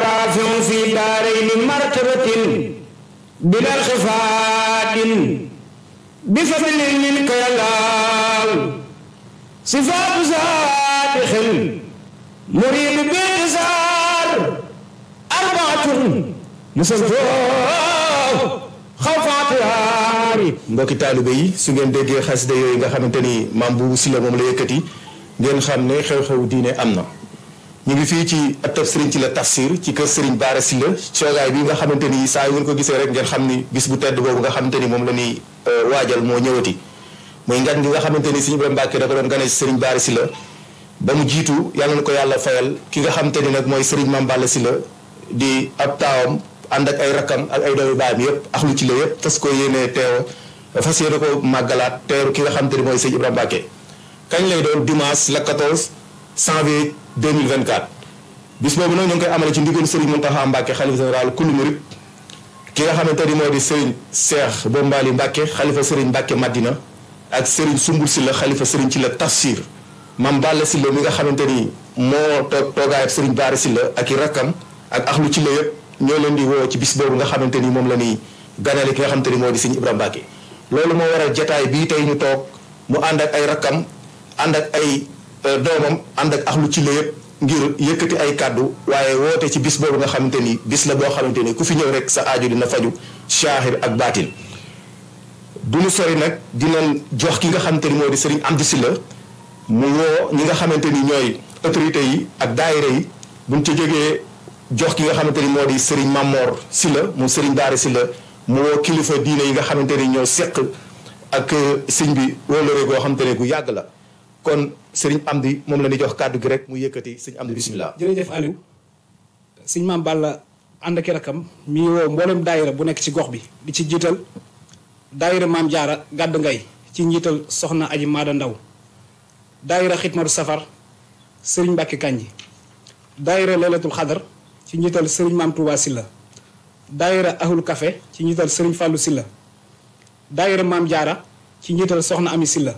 رافع في دارين مرتبة بلا انخفاض بفضل منك يا الله صفات صادق مريد بانتصار أربعة mbokki taalibe yi su ngeen déggee xasida yooyu nga xamante ni maam Boubou Sylla moom la yëkkati ngeen xam ne xew-xew diine am na. ñu ngi fii ci ëttab Serigne Sylla Tafsir ci kër Serigne Bara Sylla coogaay bi nga xamante ni saa yu ngeen ko gisee rek ngeen xam ni bis bu tedd boobu nga xamante ni moom la ñuy waajal moo ñëwati. muy ngan gi nga xamante ni Serigne Ibrahima Mbacke da ko doon gane si Serigne Bara Sylla ba mu jiitu yàlla na ko yàlla fayal ki nga xamante ni nag mooy Serigne Mame Balla Sylla di ab taawam ànd ak ay rakkam ak ay doomi baayam yëpp axlu ci la yëpp fas ko yéenee teew fas yéene ko màggalaat teeru ki nga xamante ni mooy Serigne Ibrahima Mbacke kañ lay doon dimanche le 14 janvier 2024 bis boobu nag ñu ngi koy amale ci ndigalu Serigne Mountakha Mbacke xalifa général kullu murid ki nga xamante ni moo di Serigne Cheikh Bombali Mbacke xalifa Serigne Mbacke Madina ak Serigne Sumbul Sylla xalifa Serigne Sylla Tafsir Mame Balla Sylla mi nga xamante ni moo toog toogaayab Serigne Bara Sylla ak i rakkam ak axlu ci la yëpp ñoo leen di woo ci bis boobu nga xamante ni moom la ñuy ganale ki nga xamante ni moo di Serigne Ibrahima Mbacke loolu moo waral jataay bii tey ñu toog mu ànd ak ay rakkam ànd ak ay doomam ànd ak axlu ci la yëpp ngir yëkkati ay kàddu waaye woote ci bis boobu nga xamante ni bis la boo xamante ni ku fi ñëw rek sa aajo dina faju shaahir ak baatin du ñu sori nag dinañ jox ki nga xamante ni moo di Serigne Amdi Sylla mu woo ñi nga xamante ni ñooy autorités yi ak daayira yi buñ ci jógee jox ki nga xamante ni moo di Serigne Mamor Sylla mu Serigne Bara Sylla mu woo kilifa diine yi nga xamante ni ñoo seq ak sëñ bi wóolare goo xamante ne gu yàgg la kon Serigne Amdi moom la ñuy jox kàddu gi rek mu yëkkati sëñ Amdi bisimilah. jërëjëf Aliou sëñ Mame Balla ànd ak rakam mi woo mboolem daayira bu nekk ci gox bi di ci jiital daayira Maam Jaara gàdd ngay ci njiital soxna Aji Maada Ndaw daayira Xitmatu Safar Serigne Mbacke Kanji daayira Laylatul Xadar ci njiital Serigne Mame Touba Sylla daayira Ahlu Café ci njiital Serigne Fallou Sylla daayira Maam Jaara ci njiital soxna Ami Sylla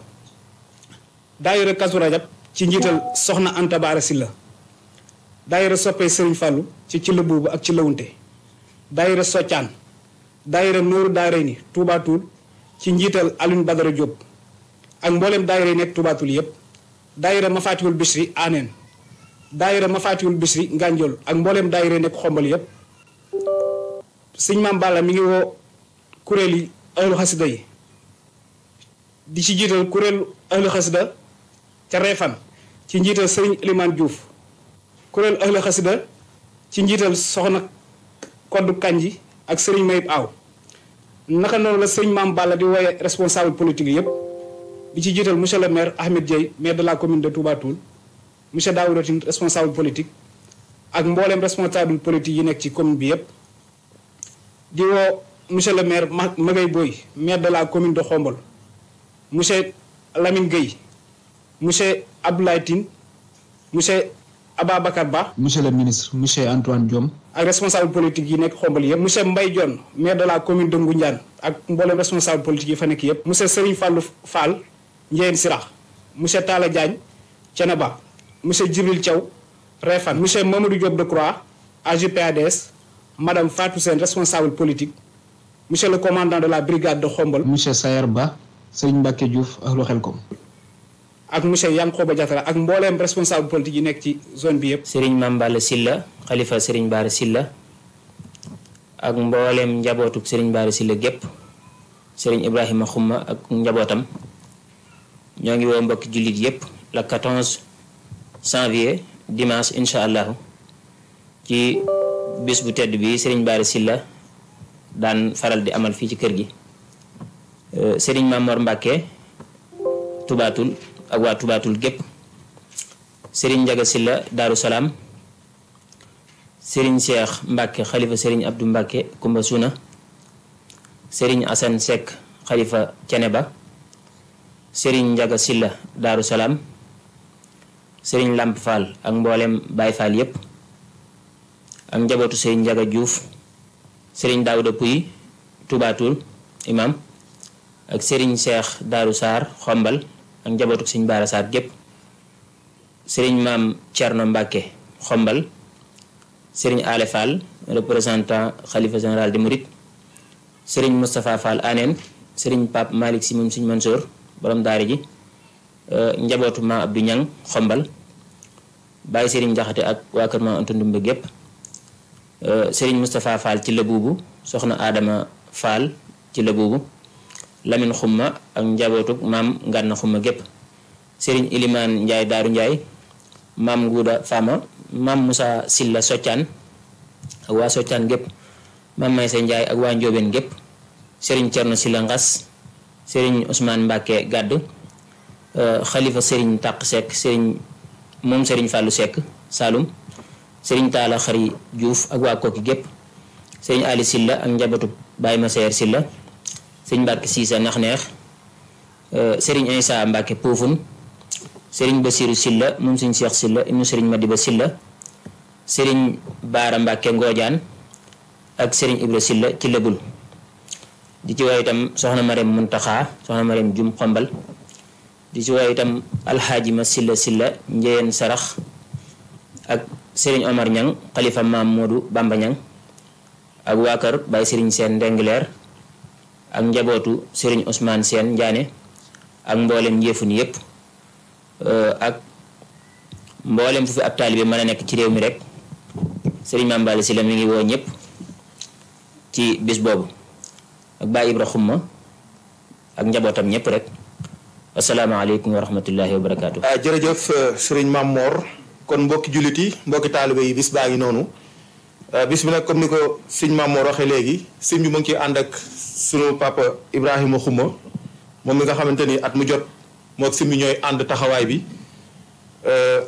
daayira Kazu Rajab ci njiital soxna Anta Baara Sylla daayira soppee Serigne Fallou ci la buubu ak ci lawunte daayira Soccaan daayira Nooru Daarayni Touba Toul ci njiital Alioune Badara Diop ak mboolem daayira yi nekk Touba Toul yépp daayira Mafatihul Bichri Aneen daayira Mafatihul Bichri Nganjol ak mboolem daayira yi nekk Xombal yépp sëñ Mame Balla mi ngi woo kuréel yi ahlu xasida yi di ci jiital kuréelu ahlu xasida ca Reefan ci njiital Serigne Elimane Diouf kuréelu ahlu xasida ci njiital soxna Koddu Kanji ak Serigne Mayib Aw naka noonu la sëñ Mame Balla di wooye responsable politique yi yépp di ci jiital monsieur le maire Ahmed Dieye maire de la commune de Touba Toul monsieur Daouda Tine responsable politique ak mbooleem responsable politique yi nekk ci commune bi yépp di woo monsieur le maire Magay Boy maire de la commune de Xombol monsieur Lamine Gueye monsieur Abdoulaye Tine monsieur Ababacar Ba monsieur le ministre monsieur Antoine Diome ak responsable politique yi nekk Xombol yëpp monsieur Mbaye Dione maire de la commune de Ngoundiane ak mboolem responsable politique yi fa nekk yëpp monsieur Serigne Fallou Fall Ndiéyène Sirax monsieur Talla Diagne Thiénaba monsieur Djibril Thiaw Réfane monsieur Mamadou Diop Decroix AGPADS madame Fatou Sène responsable politique monsieur le commandant de la brigade de Xombol monsieur Sayer Ba Serigne Mbacke Diouf ahlu Xelkom ak monsieur Yankoba Diatara ak mbooleem responsable politique yi nekk ci zone bi yëpp. Serigne Mame Balla Sylla xalifa Serigne Bara Sylla ak mbooleem njabootuk Serigne Bara Sylla gépp Serigne Ibrahima Xuma ak njabootam ñoo ngi woo mbokki jullit yépp le 14 janvier dimanche incha allahu ci bés bu tedd bi Serigne Bara Sylla daan faral di amal fii ci kër gi Serigne Mamor Mbacke Touba Toul ak waa Touba Toul gépp Serigne Ndiaga Sylla Daaru Salaam Serigne Cheikh Mbacke xalifa Serigne Abdou Mbacke Kumba Suna Serigne Assane Seck xalifa Ceneba Serigne Ndiaga Sylla Daaru Salaam Serigne Lamp Fall ak mboolem Baye Fall yépp ak njabootu Serigne Ndiaga Diouf Serigne Daouda Pouy Touba Toul imam ak Serigne Cheikh Daaru Sarr Xombal ak njabootu Serigne Bara Sarr gépp sëriñ maam Thierno Mbacke xombal sëriñ Ale Fall représentant xalifa général di Mouride sëriñ Moustapha Fall Aneen sëriñ Pape Malick si moom sëriñ Mansour borom daara ji njabootu ma Abdou Ñang xombal bàyyi sëriñ Jaxate ak waa kër ma Anta Ndumbe gépp sëriñ Moustapha Fall ci la buubu soxna Adama Fall ci la buubu Lamine Xumma ak njabootu maam Ngànna Xumma gépp sëriñ Ilimaan Njaay Daaru Njaay maam Nguuda Fama maam Moussa Silla Soccaan ak waa Soccaan gépp maam Maysa Njaay ak waa Njóobeen gépp sëriñ Cerno Silla Ngas sëriñ Ousmane Mbàkke Gàdd xalifa sëriñ Tàq Sekk sëriñ moom sëriñ Fàllu Sekk Saalum sëriñ Taala Xari Juuf ak waa Kokki gépp sëriñ Ali Silla ak njabootu Baay Maseer Silla sëriñ Mbàkke Siisa Naxneex sëriñ Isa Mbàkke Puufun sëriñ Basiiru Silla moom sëriñ Seex Silla ibnu sëriñ Madiba Silla sëriñ Baara Mbàkke Ngoojaan ak sëriñ Ibra Silla ci Lëbul di ci woo itam soxna Marem Muntaxa soxna Marem Jum Xombal di ci woo itam alxaaji ma Silla Silla Njeyeen Sarax ak sëriñ Omar Ñang xalifa maam Moodu Bamba Ñang ak waa kër Baay sëriñ Seen Ndengleer ak njabootu sëriñ Ousmane Seen Njaane ak mboolem njëfun yépp ak mboolem fu fi ab taalibe mën a nekk ci réew mi rek sëriñ Maam Balla Sylla mi ngi woo ñëpp ci bis boobu ak Baay Ibra Xumma ak njabootam ñëpp rek asalaamaaleykum wa rahmatullahi wa barakaatu. jërëjëf sëriñ Maam Mor kon mbokki jullit yi mbokki taalibe yi bis baa ngi noonu bis bi nag comme ni ko sëñ Maam Mor waxee léegi sëñ bi mu ngi ciy ànd ak sunu papa Ibrahima Xumma moom mi nga xamante ni at mu jot moog sëñ bi ñooy ànd taxawaay bi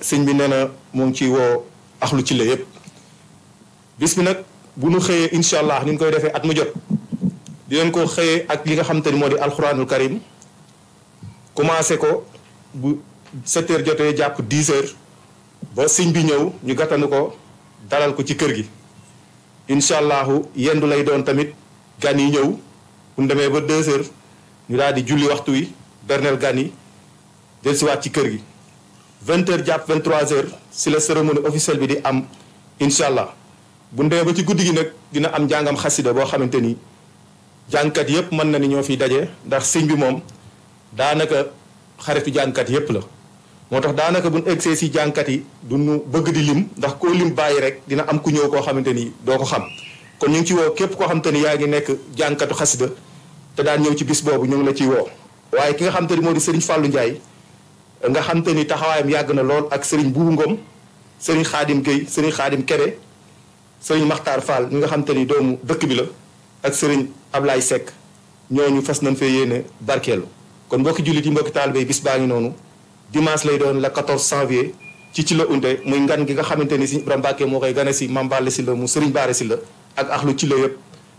sëñ bi nee na mu ngi ciy woo axlu ci la yépp bis bi nag bu nu xëyee incha allah ni ñu koy defee at mu jot di leen ko xëyee ak li nga xamante ni moo di alxuraanul karim commencé ko bu 7 heures jotee jàpp 10 heures ba sëñ bi ñëw ñu gàttanu ko dalal ko ci kër gi incha allahu yendu lay doon tamit gan yi ñëw bu ñu demee ba 2 heures ñu daal di julli waxtu wi berneel gan yi dellusiwaat ci kër gi 20 heures jàpp 23 heures si la cérémonie officielle bi di am incha allah bu ñu demee ba ci guddi gi nag dina am njàngam xasida boo xamante ni jàngkat yépp mën na ni ñoo fiy daje ndax sëñ bi moom daanaka xaritu jàngkat yépp la moo tax daanaka bu ñu egsee si jàngkat yi du ñu bëgg di lim ndax koo lim bàyyi rek dina am ku ñëw koo xamante ni doo ko xam kon ñu ngi ci woo képp koo xamante ni yaa ngi nekk jàngkatu xasida te daan ñëw ci bis boobu ñu ngi la ciy woo waaye ki nga xamante ni moo di Serigne Fallou Ndiaye nga xamante ni taxawaayam yàgg na lool ak Serigne Boubou Ngom Serigne Khadim Gueye Serigne Khadim Kéré Serigne Makhtar Fall ñi nga xamante ni doomu dëkk bi la ak Serigne Ablaye Seck ñooñu fas nañ fee yéene barkeelu kon mbokki jullit yi mbokki taalibe yi bis baa ngi noonu dimanche lay doon la 14 janvier ci la unte muy ngan gi nga xamante ni si Ibrahima Mbacke moo koy gane si Mame Balla Sylla mu Serigne Bara Sylla ak axlu ci la yëpp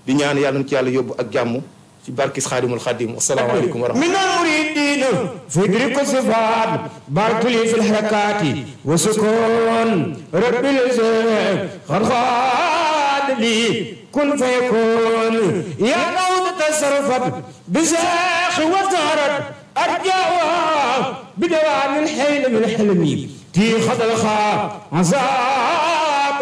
di ñaan yàlla na ci yàlla yóbbu ak jàmm ci barkis xaadimul xaadim asalaamaaleykum wa rahmatulah. minal muridina fidri ko sifaat bartuli fil harakati wa sukun rabbil xarxaadli kun fayakun ya nawd tasarrufat bi seex wa tarat arjawa bi dawaamil xilmi ti xadal xaa azab